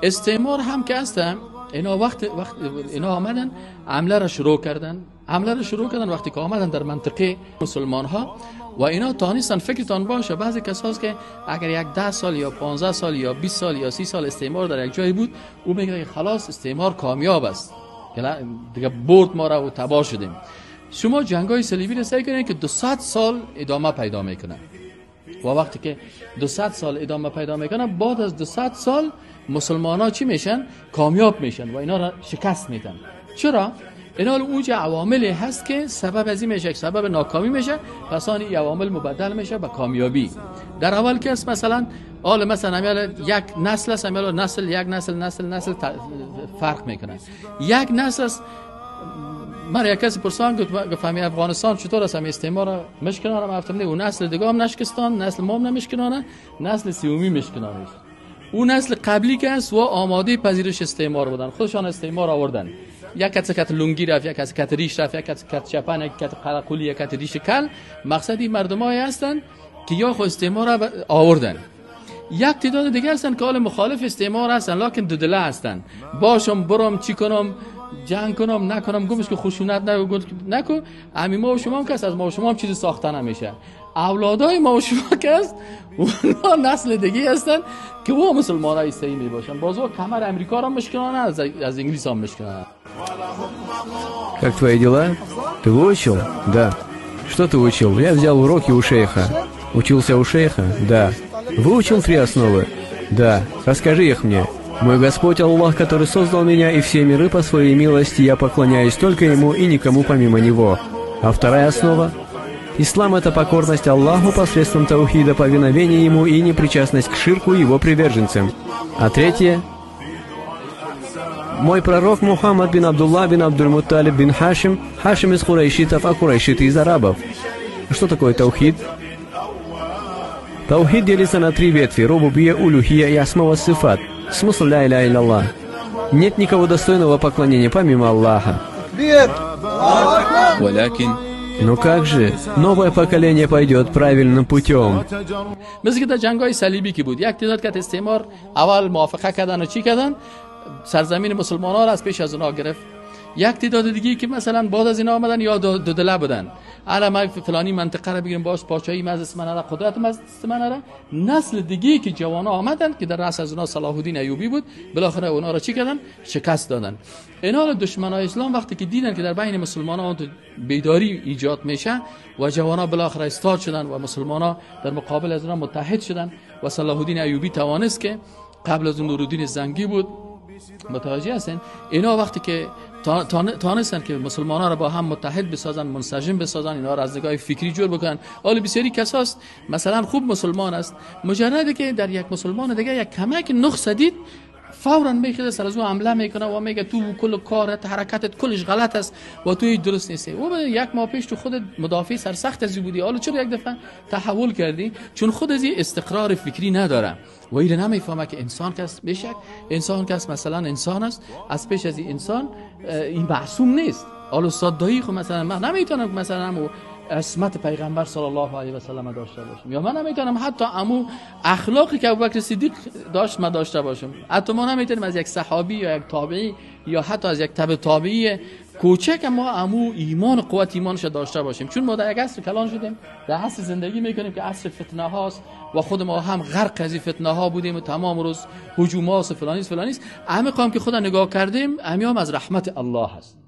استعمار هم که هستن اینا وقت اینا آمدن حمله را شروع کردن، حمله را شروع کردن. وقتی که آمدن در منطقه مسلمان ها و اینا تانستن، فکرتان باشه بعضی کساست که اگر یک 10 سال یا 15 سال یا 20 سال یا 30 سال استعمار در یک جایی بود، او میگه خلاص استعمار کامیاب است، دیگه برد ما را و تباه شدیم. شما جنگ‌های صلیبی را سعی کنید که 200 سال ادامه پیدا میکنه و وقتی که 200 سال ادامه پیدا میکنه، بعد از 200 سال مسلمان ها چی میشن؟ کامیاب میشن و اینا را شکست میدن. چرا؟ اینا اونجا عواملی هست که سبب از این میشه، سبب ناکامی میشه، پس آن این عوامل مبدل میشه به کامیابی. در اول که است مثلا آل مثلا یک نسل است، نسل یک نسل نسل نسل فرق میکنه. یک نسل است. من یک کسی پرسان گفت فهمی افغانستان چطور است، استعمار مشکنانه؟ گفتم نه، اون نسل دیگه هم نشکستان، نسل ما هم نمشکنانه، نسل سیومی مشکنانه. اون نسل قبلی که است و آماده پذیرش استعمار بودن، خودشان استعمار آوردن. یک کس کت لونگی رفت، یک کس کت ریش رفت، یک کس کت چپن، یک کت قرقولی، یک کت ریش کل. مقصد این مردمای هستند که یا خود استعمار را آوردن. یک تعداد دیگه هستن که حال مخالف استعمار هستن، لکن دودله هستن. باشم برم چی کنم، جنگ کنم نکنم، گمش که خشونت نکو. امی ما و شما هم کس از ما و شما هم چیزی ساخته نمیشه. اولادای ما و شما کس اونا نسل دیگه هستن که او مسلمانای صحیح می باشن. باز او کمر امریکا را مشکنانه، از انگلیس هم مشکنانه. Как твои дела? Ты выучил? Да. Что ты учил? Я взял уроки у шейха. Учился у шейха? Да. Выучил 3 основы? Да. Расскажи их мне. Мой Господь Аллах, который создал меня и все миры по своей милости, я поклоняюсь только Ему и никому помимо Него. А вторая основа? Ислам – это покорность Аллаху посредством таухида, повиновение Ему и непричастность к ширку его приверженцам. А третье? Мой пророк Мухаммад бин Абдулла бин Абдуль-Мутталиб бин Хашим, Хашим из курайшитов, а курайшиты из арабов. Что такое таухид? Таухид делится на 3 ветви – рубубия, улюхия и асма ва сифат. Смысл ля иля илля. Нет никого достойного поклонения помимо Аллаха. Но как же? Новое поколение пойдет правильным путем. مثل که در جنگ‌های صلیبی که بود، یک تعداد که استعمار اول موافقه کردن و چی کردن، سرزمین مسلمان‌ها را از پیش از اونا گرفت. یک تعداد دیگه که مثلا بعد از اینا آمدن یا دودله بودن، الان ما فلانی منطقه را بگیریم، باز پادشاهی مجلس من را، قدرت مجلس من را. نسل دیگه که جوانا آمدن که در رأس از اونا صلاح الدین ایوبی بود، بالاخره اونا را چی کردن؟ شکست دادن. اینا را دشمنای اسلام وقتی که دیدن که در بین مسلمانان بیداری ایجاد میشه و جوانا بالاخره استاد شدن و مسلمانا در مقابل از اونا متحد شدن و صلاح الدین ایوبی توانست که قبل از اون نورالدین زنگی بود، متوجه هستین؟ اینا وقتی که تانستن که مسلمان ها را با هم متحد بسازن، منسجم بسازن، اینا را از نگاه فکری جور بکنن. حالا بسیاری کساست مثلا خوب مسلمان است، مجرده که در یک مسلمان دیگه یک کمک نقص دید، فورا میخیزه سر از او حمله میکنه و میگه تو کل کارت حرکتت کلش غلط است و تو درست نیستی. و یک ماه پیش تو خودت مدافع سرسخت از بودی، حالا چرا یک دفعه تحول کردی؟ چون خود از استقرار فکری نداره و این نمیفهمه که انسان کس بشک انسان کس مثلا انسان است، از پیش از این انسان این معصوم نیست. حالا استاد دایی خب مثلا من نمیتونم مثلا عصمت پیغمبر صلی الله علیه و سلم داشته باشم، یا من نمیتونم حتی امو اخلاقی که ابوبکر صدیق داشت من داشته باشم. حتی ما نمیتونیم از یک صحابی یا یک تابعی یا حتی از یک تبع تابعی کوچک ما امو ایمان قوت ایمانش داشته باشیم، چون ما در یک عصر کلان شدیم، در عصر زندگی میکنیم که عصر فتنه هاست و خود ما هم غرق از این فتنه ها بودیم و تمام روز هجوم هاست و فلانی است فلانی است. همه قوم که خدا نگاه کردیم همی هم از رحمت الله هست.